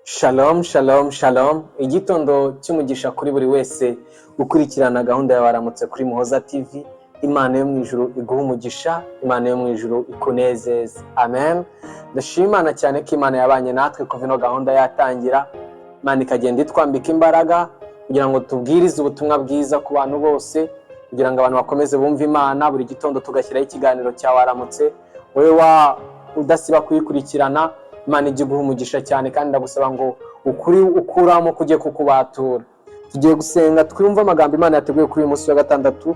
Shalom, shalom, shalom. Igitondo cy'umugisha kuri buri wese ukurikirana gahunda ya Waramutse kuri Muhoza TV. Imana yo mu ijuru iguha umugisha, Imana yo mu ijuru ikunezeze. Amen. Ndashima Imana cyane ko Imana yabanye natwe kuva ino gahunda yatangira. Imana ikagenda itwambika imbaraga kugira ngo tubwirize ubutumwa bwiza ku bantu bose, kugira ngo abantu bakomeze bumve Imana. Buri gitondo tugashyiraho ikiganiro cya Waramutse. Wowe wa udasiba kuyikurikirana, Imana ijya iguha umugisha cyane, kandi ndagusaba ngo ukuri ukuramo kujye kukubatura. Tugiye gusenga, twumve amagambo Imana yateguye kuri uyu munsi wa gatandatu.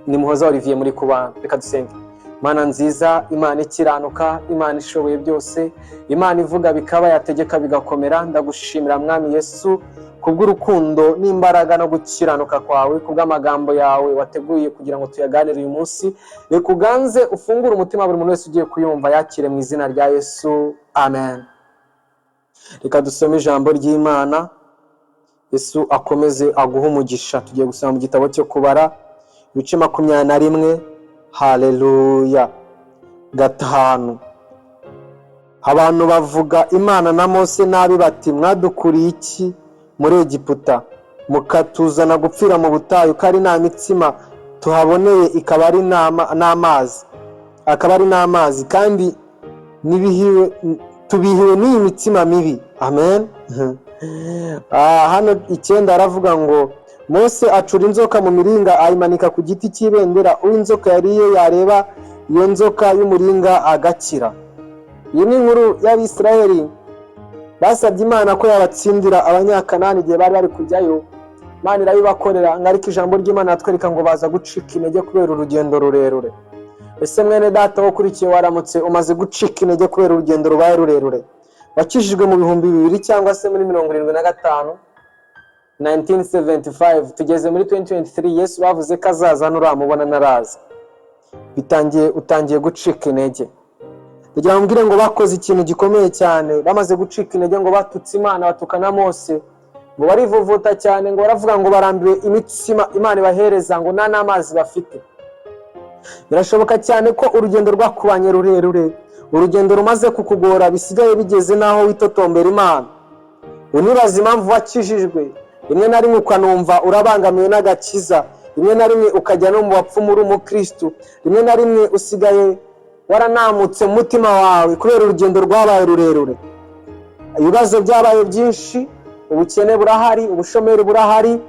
Ni Muhoza Olivier muri kubana. Reka dusenge. Imana nziza, Imana ikiranuka, Imana ishoboye byose, Imana ivuga bikaba, yategeka bigakomera, ndagushimira Mwami Yesu kubw'urukundo n'imbaraga no gukiranuka kwawe, kubw'amagambo yawe wateguye kugira ngo tuyaganire uyu munsi. Reka uganze, ufungure umutima, buri muntu wese ugiye kuyumva yakire mu izina rya Yesu, amen. Reka dusome ijambo ry'Imana. Yesu akomeze aguhe umugisha. Tugiye gusoma mu gitabo cyo Kubara, ibice 21. Haleluya. 5. Abantu bavuga Imana na Mose nabi bati: "Mwadukuriye iki muri Egiputa, mukatuzana gupfira mu butayu, ko ari nta mitsima tuhaboneye, ikaba ari n'amazi, akaba ari n'amazi, kandi nibihiwe, tubihiwe n'iyi mitsima mibi?" Amen. Hano 9 aravuga ngo: "Mose acura inzoka mu miringa, ayimanika ku giti cy'ibendera. Uwo inzoka yariye yareba iyo nzoka y'umuringa agakira." Iyi ni inkuru y'Abisiraheli basabye Imana ko yabatsindira Abanyakanani igihe bari bari kujyayo. Imana irabibakorera, ngo ariko ijambo ry'Imana ratwereka ngo baza gucika intege kubera urugendo rurerure. Ese mwene data ukurikiye Waramutse, umaze gucika intege kubera urugendo rubaye rurerure? Wakijijwe mu 2000 cyangwa se muri 75, 1975, tugeze muri 2023. Yesu bavuze ko azaza, nturamubona, naraza, bitangiye, utangiye gucika intege. Kugira ngo mbwire ngo bakoze ikintu gikomeye cyane. Bamaze gucika intege, ngo batutse Imana, batuka na Mose, ngo barivuvuta cyane, ngo baravuga ngo barambiwe imitsima Imana ibahereza, ngo nta n'amazi bafite. Birashoboka cyane ko urugendo rwakubanye rurerure, urugendo rumaze kukugora, bisigaye bigeze n'aho witotombera Imana, unibaza impamvu wakijijwe. Rimwe na rimwe ukanumva urabangamiwe n'agakiza, rimwe na rimwe ukajya no mu bapfumu uri umukristu, rimwe na rimwe usigaye waranamutse mu mutima wawe kubera urugendo rwabaye rurerure. Ibibazo byabaye byinshi, ubukene burahari, ubushomeri burahari,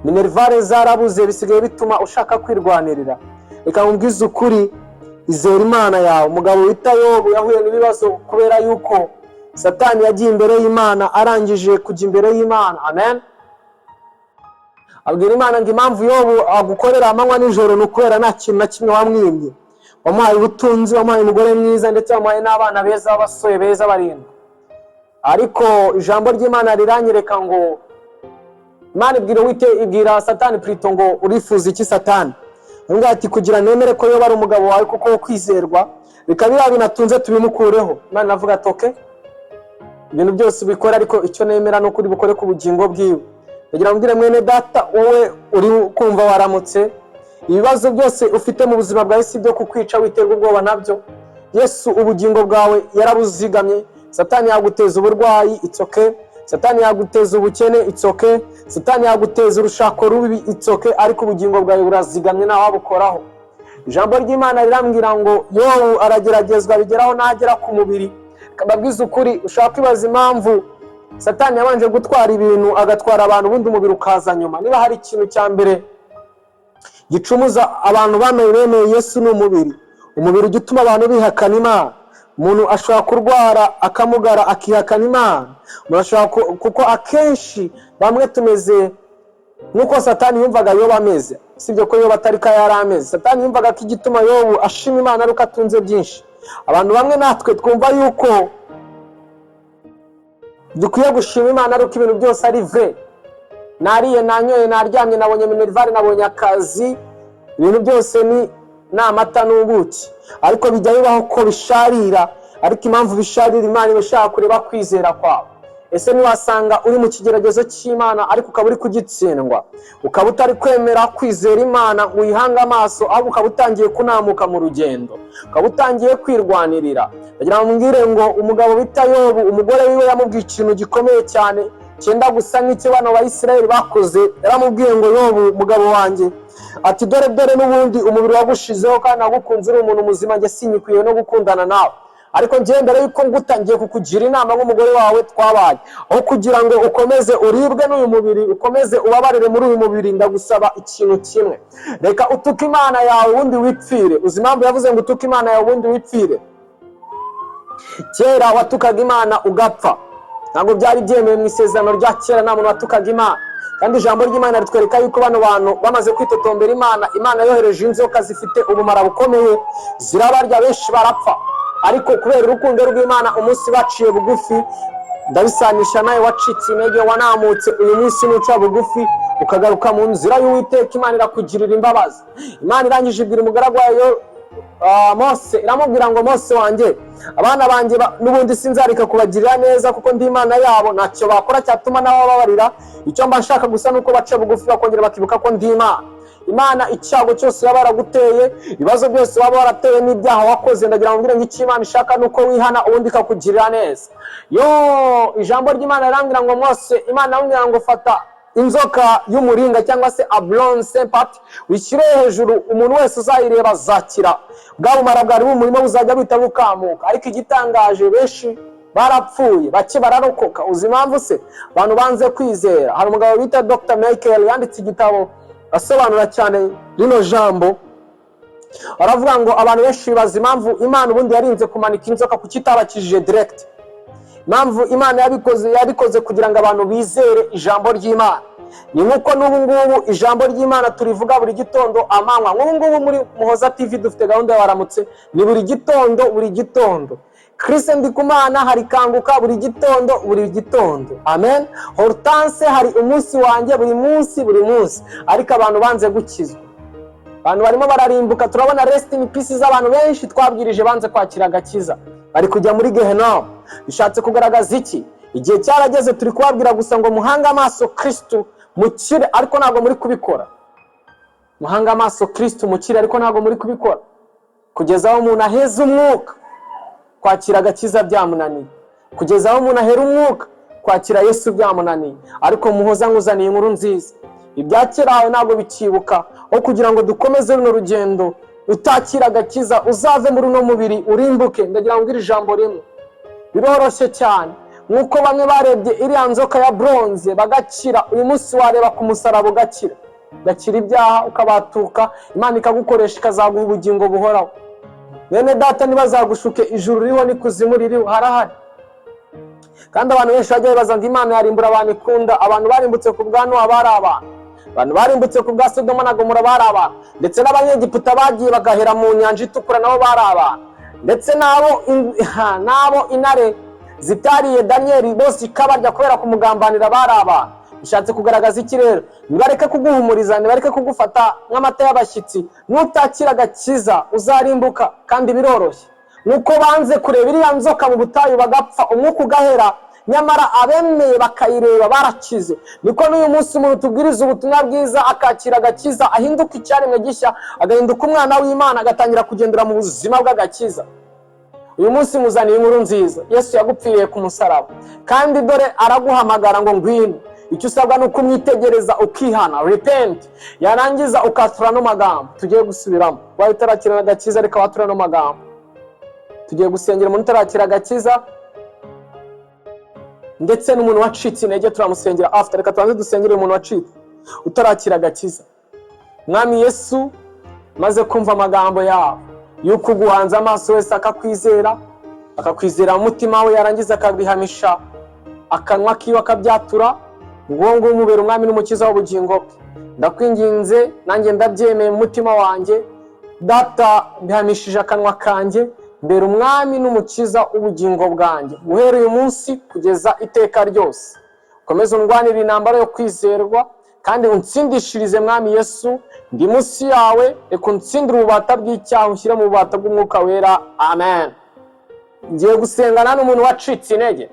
minerval zarabuze, bisigaye bituma ushaka kwirwanirira. Reka nkubwize ukuri, izera Imana yawe. Umugabo wita Yobu yahuye n'ibibazo kubera yuko Satani yagiye imbere y'Imana. Arangije kujya imbere y'Imana, amen, abwira Imana ngo impamvu Yobu agukorera amanywa nijoro ni ukubera nta kintu na kimwe wamwimye. Wamuhaye ubutunzi, wamuhaye umugore mwiza, ndetse wamuhaye n'abana beza b'abasore beza barindwi. Ariko ijambo ry'Imana riranyereka ngo Imana ibwira Uwite, ibwira Satani plutôt ngo: "Urifuza iki, Satani?" Avuga ati: "Kugira nemere ko Yoba ari umugabo wawe kuko wo kwizerwa, reka biriya binatunze tubimukureho." Imana iravuga ati: "Okay, ibintu byose ubikora, ariko icyo nemera ni ukuri bukore ku bugingo bwiwe." Kugira ngo mbwire mwene data, wowe uri kumva Waramutse, ibibazo byose ufite mu buzima bwawe si ibyo kukwica, witerwa ubwoba nabyo. Yesu ubugingo bwawe yarabuzigamye. Satani yaguteza uburwayi, it's okay. Satani yaguteza ubukene, it's okay. Satani yaguteza urushako rubi, it's okay. Ariko ubugingo bwawe burazigamye, ntawe wabukoraho. Ijambo ry'Imana rirambwira ngo Yobu arageragezwa bigeraho n'agera ku mubiri. Babwiza ukuri, ushobora kwibaza impamvu Satani yabanje gutwara ibintu, agatwara abantu, ubundi umubiri ukaza nyuma. Niba hari ikintu cya mbere gicumuza abantu bameye bemeye Yesu, ni umubiri. Umubiri ujya utuma abantu bihakana Imana. Umuntu ashobora kurwara, akamugara, akihakana Imana. Umuntu ashobora kuko akenshi bamwe tumeze nk'uko Satani yumvaga Yobu ameze. Sibyo ko Yobu atari ko yari ameze. Satani yumvaga ko igituma Yobu ashima Imana ari uko atunze byinshi. Abantu bamwe natwe twumva yuko dukwiye gushima Imana ari uko ibintu byose ari vrai: nariye, nanyoye, naryamye, nabonye minerval, nabonye akazi, ibintu byose ni amata n'ubuki. Ariko bijya bibaho ko bisharira. Ariko impamvu bisharira, Imana iba ishaka kureba kwizera kwawe. Ese ntiwasanga uri mu kigeragezo cy'Imana, ariko ukaba uri kugitsindwa, ukaba utari kwemera kwizera Imana ngo uyihange amaso, ahubwo ukaba utangiye kunamuka mu rugendo, ukaba utangiye kwirwanirira? Ndagira ngo mbwire ngo umugabo bita Yobu, umugore wiwe yamubwiye ikintu gikomeye cyane cyenda gusa nk'icyo bano Bayisiraheli bakoze. Yaramubwiye ngo: "Yobu, mugabo wanjye," ati, "dore dore n'ubundi umubiri wagushizeho, kandi nagukunze uri umuntu muzima. Njye sinyikwiye no gukundana nawe, ariko njyewe mbere yuko ngutangiye kukugira inama nk'umugore wawe twabaye, aho kugira ngo ukomeze uribwe n'uyu mubiri, ukomeze ubabarire muri uyu mubiri, ndagusaba ikintu kimwe: reka utuke Imana yawe, ubundi wipfire." Uzi impamvu yavuze ngo utuke Imana yawe ubundi wipfire? Kera watukaga Imana ugapfa. Ntabwo byari byemewe mu Isezerano rya Kera, nta muntu watukaga Imana. Kandi ijambo ry'Imana ritwereka yuko bano bantu bamaze kwitotombera Imana, Imana yohereje inzoka zifite ubumara bukomeye, zirabarya, benshi barapfa. Ariko kubera urukundo rw'Imana, umunsi baciye bugufi, ndabisanisha nawe wacitse intege, wanamutse, uyu munsi nuca bugufi ukagaruka mu nzira y'Uwiteka, Imana irakugirira imbabazi. Imana irangije ibwira umugaragu wayo Mose, iramubwira ngo: "Mose wanjye, abana banjye n'ubundi sinzareka kubagirira neza, kuko ndi Imana yabo. Ntacyo bakora cyatuma nabababarira. Icyo mba nshaka gusa ni uko baca bugufi, bakongera bakibuka ko ndi Imana." Imana, icyago cyose yaba yaraguteye, ibibazo byose waba waratewe n'ibyaha wakoze, ndagira ngo mbwire ngo icyo Imana ishaka ni uko wihana, ubundi ikakugirira neza. Yo, ijambo ry'Imana rirambwira ngo Mose, Imana iramubwira ngo: "Fata inzoka y'umuringa cyangwa se a bronze serpent, wishyire hejuru, umuntu wese uzayireba azakira, bwa bumara bwari bumurimo buzajya buhita bukamuka." Ariko igitangaje, benshi barapfuye, bake bararokoka. Uzi impamvu se? Abantu banze kwizera. Hari umugabo bita Dr Michael, yanditse igitabo asobanura cyane rino jambo. Aravuga ngo abantu benshi bibaza impamvu Imana ubundi yarinze kumanika inzoka, kuki itabakijije direct. Impamvu Imana yabikoze, yabikoze kugira ngo abantu bizere ijambo ry'Imana. Ni nk'uko n'ubu ngubu ijambo ry'Imana turivuga buri gitondo, amanywa. Nk'ubu ngubu muri Muhoza TV dufite gahunda ya Waramutse, ni buri gitondo, buri gitondo. Chris Ndikumana hari Kanguka, buri gitondo, buri gitondo. Amen. Hortense hari Umunsi Wanjye, buri munsi, buri munsi. Ariko abantu banze gukizwa, abantu barimo bararimbuka. Turabona rest in peace z'abantu benshi twabwirije, banze kwakira agakiza, bari kujya muri gehenomu. Bishatse kugaragaza iki? Igihe cyarageze. Turi kubabwira gusa ngo muhange amaso Kristu mukire, ariko ntabwo muri kubikora. Muhange amaso Kristu mukire, ariko ntabwo muri kubikora. Kugeza aho umuntu aheza umwuka, kwakira agakiza byamunaniye. Kugeza aho umuntu ahera umwuka, kwakira Yesu byamunaniye. Ariko Muhoza nkuzaniye inkuru nziza: ibya kera hawe ntabwo bikibuka. Aho kugira ngo dukomeze runo rugendo, utakira agakiza, uzave muri uno mubiri urimbuke, ndagira ngo iri jambo rimwe biroroshye cyane. Nk'uko bamwe barebye iriya nzoka ya bronze bagakira, uyu munsi wareba ku musaraba ugakira, ugakira ibyaha, ukabatuka, Imana ikagukoresha, ikazaguha ubugingo buhoraho. Bene data, ntibazagushuke, ijuru ririho n'ikuzimu ririho, harahari. Kandi abantu benshi bajya bibaza ngo Imana yarimbura abantu ikunda. Abantu barimbutse ku bwa Nowa bari abantu, abantu barimbutse ku bwa Sodoma na Gomora bari abantu, ndetse n'Abanyegiputa bagiye bagahera mu Nyanja Itukura nabo bari abantu, ndetse n'abo intare zitariye Daniyeli bose ikabarya kubera kumugambanira bari abantu. Bishatse kugaragaza iki rero? Nibareke kuguhumuriza, nibareke kugufata nk'amata y'abashyitsi. Nutakira agakiza uzarimbuka, kandi biroroshye. Nk'uko banze kureba iriya nzoka mu butayu bagapfa, umwuka ugahera, nyamara abemeye bakayireba barakize, niko n'uyu munsi umuntu tubwiriza ubutumwa bwiza akakira agakiza, ahinduka icyaremwe gishya, agahinduka umwana w'Imana, agatangira kugendera mu buzima bw'agakiza. Uyu munsi muzaniye inkuru nziza: Yesu yagupfiriye ku musaraba, kandi dore araguhamagara ngo ngwino. Icyo usabwa ni ukumwitegereza, ukihana, repent, yarangiza ukatura ano magambo tugiye gusubiramo. Waba utarakira agakiza, reka watura ano magambo. Tugiye gusengera umuntu utarakira agakiza, ndetse n'umuntu wacitse intege turamusengera after. Reka tubanze dusengere umuntu wacitse, utarakira agakiza. Mwami Yesu, maze kumva amagambo yawe yuko uguhanze amaso wese akakwizera, akakwizera mu mutima we, yarangiza akabihamisha akanwa kiwe, akabyatura, ngo nguwo umubera umwami n'umukiza w'ubugingo bwe. Ndakwinginze, nanjye ndabyemeye mu mutima wanjye. Data, mbihamishije akanwa kanjye, mbera umwami n'umukiza w'ubugingo bwanjye guhera uyu munsi kugeza iteka ryose. Ukomeze undwanire intambara yo kwizerwa, kandi unsindishirize. Mwami Yesu, ndi munsi yawe, reka unsindire ububata bw'icyaha, ushyire mu bubata bw'Umwuka Wera. Amen. Ngiye gusengana n'umuntu wacitse intege.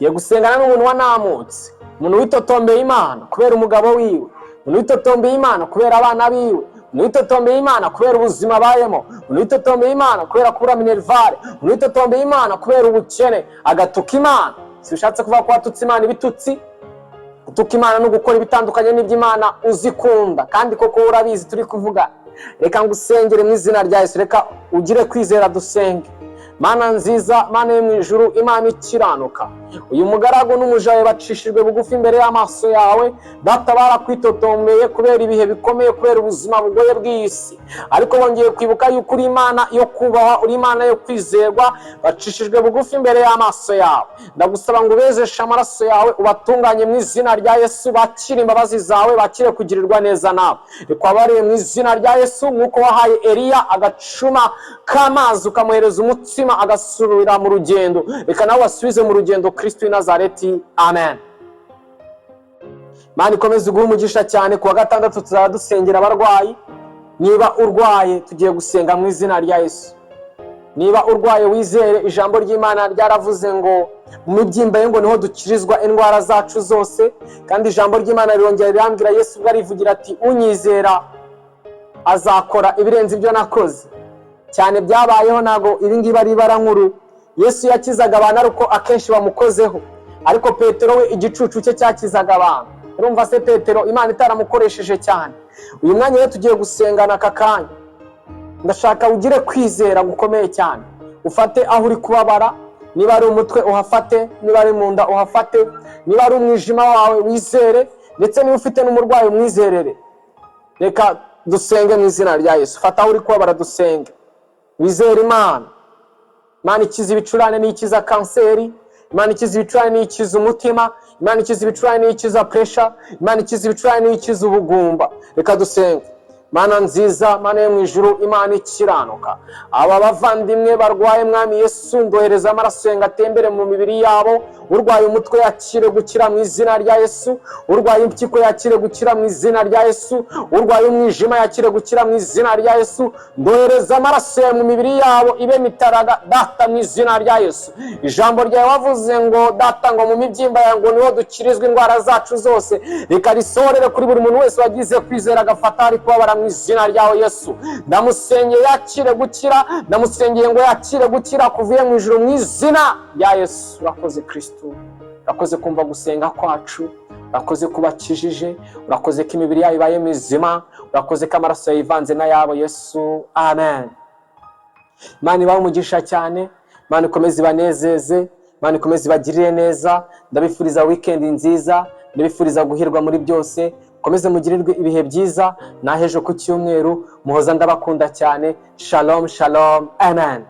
Ngiye gusengana n'umuntu wanamutse, umuntu witotombeye Imana kubera umugabo wiwe, umuntu witotombeye Imana kubera abana biwe, umuntu witotombeye Imana kubera ubuzima abayemo, umuntu witotombeye Imana kubera kubura minerval, umuntu witotombeye Imana kubera ubukene, agatuka Imana. Si ushatse kuvuga ko watutse Imana ibitutsi. Gutuka Imana no gukora ibitandukanye n'iby'Imana uzikunda, kandi koko urabizi turi kuvuga. Reka ngusengere mu izina rya Yesu, reka ugire kwizera dusenge. Mana nziza, Mana yo mu ijuru, Imana ikiranuka, uyu mugaragu n'umuja we bacishijwe bugufi imbere y'amaso yawe. Data, barakwitotombeye kubera ibihe bikomeye, kubera ubuzima bugoye bw'iyi si, ariko bongeye kwibuka yuko uri Imana yo kubahwa, uri Imana yo kwizerwa. Bacishijwe bugufi imbere y'amaso yawe. Ndagusaba ngo ubezeshe amaraso yawe, ubatunganye mu izina rya Yesu, bakire imbabazi zawe, bakire kugirirwa neza nawe. Reka bariye mu izina rya Yesu, nk'uko wahaye Eliya agacuma k'amazi, ukamuhereza umutsima, agasubira mu rugendo, reka nawe wasubize mu rugendo. Kristo w'i Nazareti, amen. Mana ikomeze uguhe umugisha cyane. Ku wa gatandatu tuzaba dusengera abarwayi. Niba urwaye, tugiye gusenga mu izina rya Yesu. Niba urwaye, wizere ijambo ry'Imana. Ryaravuze ngo mu mibyimba ye ngo niho dukirizwa indwara zacu zose. Kandi ijambo ry'Imana rirongera rirambwira, Yesu ubwo arivugira ati: "Unyizera azakora ibirenze ibyo nakoze." Cyane byabayeho, ntabwo ibi ngibi ari ibara nkuru. Yesu yakizaga abantu ariko akenshi bamukozeho, ariko Petero we igicucu cye cyakizaga abantu. Urumva se Petero Imana itaramukoresheje cyane? Uyu mwanya rero tugiye gusengana aka kanya. Ndashaka ugire kwizera gukomeye cyane, ufate aho uri kubabara. Niba ari umutwe uhafate, niba ari mu nda uhafate, niba ari umwijima wawe wizere, ndetse niba ufite n'umurwayi umwizerere. Reka dusenge mu izina rya Yesu. Fata aho uri kubabara dusenge, wizere Imana. Imana ikiza ibicurane n'ikiza kanseri, Imana ikiza ibicurane n'ikiza umutima, Imana ikiza ibicurane n'ikiza pressure, Imana ikiza ibicurane n'ikiza ubugumba. Reka dusenge. Mana nziza, Mana yo mu ijuru, Imana ikiranuka, aba bavandimwe barwaye, Mwami Yesu, ndohereza amaraso yawe ngo atembere mu mibiri yabo. Urwaye umutwe yakire gukira mu izina rya Yesu, urwaye impyiko yakire gukira mu izina rya Yesu, urwaye umwijima yakire gukira mu izina rya Yesu. Ndohereza amaraso yawe mu mibiri yabo, ibe mitaraga, Data, mu izina rya Yesu. Ijambo ryawe wavuze ngo, Data, ngo mu mibyimba yawe ngo niho dukirizwa indwara zacu zose, reka risohorere kuri buri muntu wese wagize kwizera, agafata ari kubabara mu izina ryawe Yesu. Ndamusengeye yakire gukira, ndamusengeye ngo yakire gukira kuvuye mu ijuru mu izina rya Yesu. Urakoze Kristo, urakoze kumva gusenga kwacu, urakoze kubakijije, urakoze ko imibiri yabo ibaye mizima, urakoze ko amaraso yivanze n'ayabo. Yesu, amen. Imana ibahe umugisha cyane, Imana ikomeze ibanezeze, Imana ikomeze ibagirire neza. Ndabifuriza weekend nziza, ndabifuriza guhirwa muri byose. Mukomeze mugirirwe ibihe byiza. Nahejo ku cyumweru. Muhoza ndabakunda cyane. Shalom, shalom, amen.